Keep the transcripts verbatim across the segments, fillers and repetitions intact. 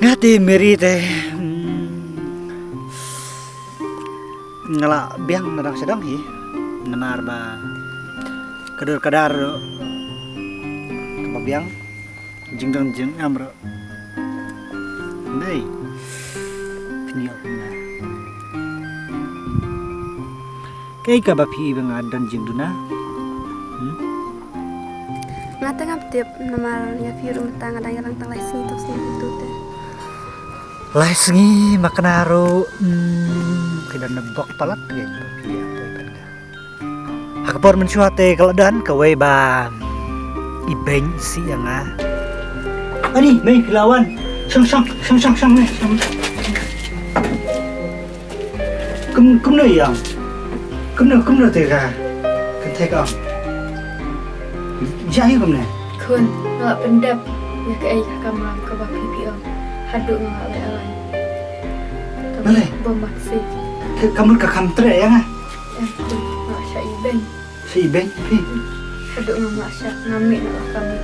Nga te Mary te, hmm, nga la biang na dang sha dang hi. Namar ba ka dur ka dar ruh kaba biang, jingdon jingem ruh. Mei. Pynïoh kumne. Kaei kaba phi i ba nga don jingduna? Hmm? Nga te ngam tip namar ïa phi ruh mynta nga dang ïalang tang lai sngi tang sngi kumtu te. Lai sngi ma kane ruh, hmm, ki don na bok palat ngi phi ïa poi ban nga. Ha ka por mynshuwa te ka la don kawei ba i beiñ i sih ïa nga. Ani, mei ki la wan. Shong, shong, shong, shong, shong, mei, shong. Kum, kumno ïa ong? Kumno, kumno te ka kynthei ka ong? Jia ïa kumne? Khun, nga la pyndep ïa kaei ka kamram kaba phi phi ong. Haduh nga la leh alai. Balei? Bym mat si. Ka, ka mut ka kham treh ïa nga. Em khun, nga la shah ibeiñ. Shah ibeiñ phi? Haduh ngam lah shah, ngam mih na la ka mih.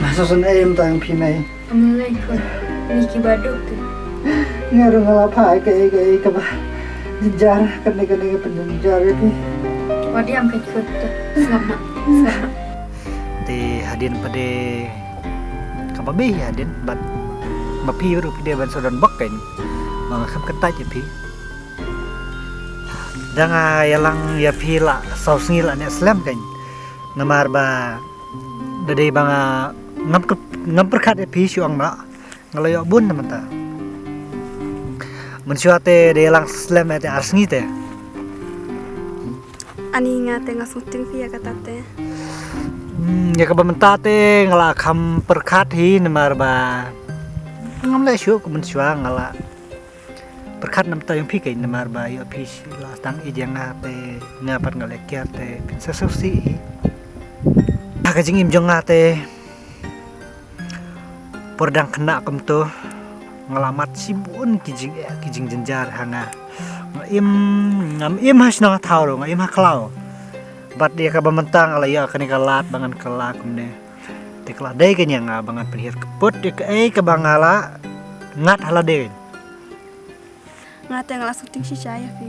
Nga sa sngewsih em tang phi mei. Am lei khun, ni ki ba duk tu. Nga ruh nga la phah kaei kaei kaba jynjar, kane kane ka pynjynjar ïa phi. Wat ïam ka khun tu. Sngap na, sngap na. Te hadien pat de kaba bih hadien bad ma phi ruh phi dei ban sa don bok kein. Ba nga kham kyntait ïa phi. Da nga ïalang ïa phi la saw sngi la neh slem kein. Namar ba da dei ba nga ngam kyr-, ngam pyrkhat ïa phi shu ong noh. Nga la ïoh bun na mynta. Mynshuwa te da ïalang slem ïa te ar sngi te. Ani nga te nga sngewthuh phi ïa kata te. Hmm, ïa kaba mynta te nga la kham pyrkhat hi namar ba ngam leh shuh kum mynshuwa nga la pyrkhat namar ïa phi kein namar ba ïa phi la tang ïa nga te nga pat nga leh kiar te phin sa sngewsih hi. Ha ka jingim jong nga te por dang khynnah kumto nga la mad shibun ki jingeh ki jingjynjar ha nga. Nga im, ngam im ha shnong ha thaw ruh, nga im ha khlaw. Bad ïa kaba mynta nga la ïoh kane ka lad ba ngan kylla kumne. Te ka la dei kein ïa nga ba ngan pynhiar kput ïa kaei kaba nga la ngat ha lade. Nga te nga la sngewthuh shisha ïa phi.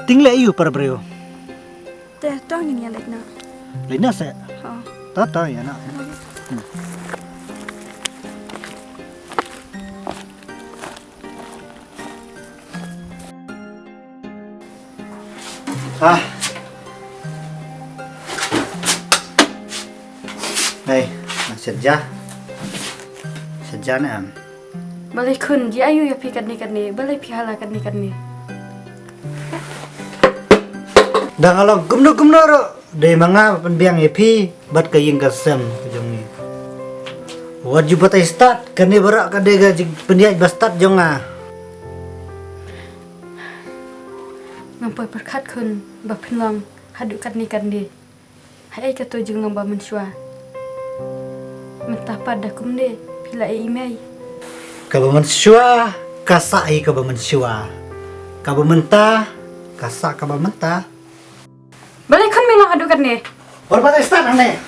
Te leh aïu para briew? Te to ngin ïa leit noh. Leit noh seh? Ho. To to ïa noh. Hmm. Ah. Hei, shet ja. Shet ja ne em. Balei khun, jia aïu ïa phi katne katne, balei phi hala katne katne. Da nga long kumno kumno ruh dei ma nga ba pynbiang ïa phi bad ka ïing ka sem ka jong ngi. Wat ju batai stad, kane baroh ka dei ka jingpynïaid ba stad jong nga. Ngam poi pyrkhat khun ba phin long haduh katne katne. Haei kato jinglong ba mynshuwa. Mynta pat da kumne phi la ïa i mei. Kaba mynshuwa ka sah hi kaba mynshuwa. Kaba mynta ka sah kaba mynta. Balei khun me long haduh katne? Wat batai stad hangne.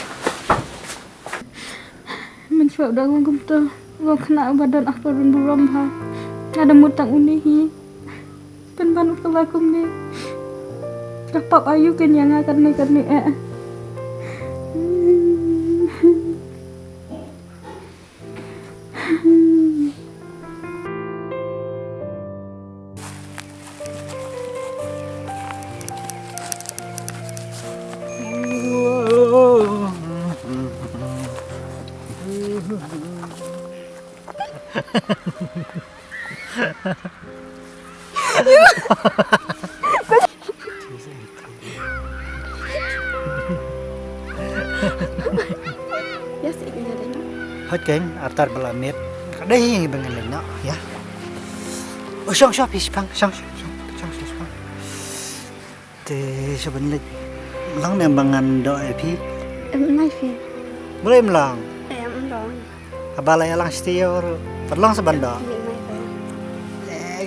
Mynshuwa u dang long kumto, u long khynnah uba don akor un burom bha. Nga da mut tang une hi. Pynban u kylla kumne. Ka pap aïu kein ïa nga katne katne eh. Ïa sih kane dei na. Hot kein, artat ba la miet. Ka dei hi ba ngan leit noh, ïa. Oh, shong, shong, phi shipang, shong, shong, shong, shong, shong, shipang. Te, sha ban leit. Lang ne ba ngan doh ïa phi? Em, nai phi. Balei em lang? Em, em lang. Haba la ïalang shatei ïa u ruh pat long sa ban doh. Em, em, em. Eh,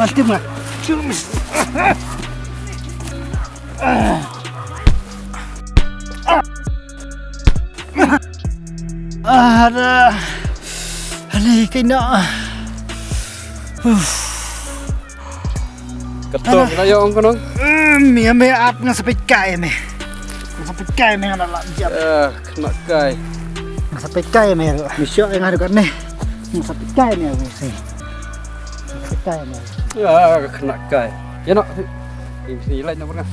Nga tim nga. Ah, ada. Ani kena. Uf. Ketok na yong kenong. Hmm, ya me ap nga sa peit kai me. Nga sa peit kai me nga na lap jam. Eh, kena kai. Nga sa peit kai me. Misyo nga dekat ni. Nga sa peit kai me. Nga sa peit kai me. Ya, kena kai. Ya nak. Ini sini lain nomor kan.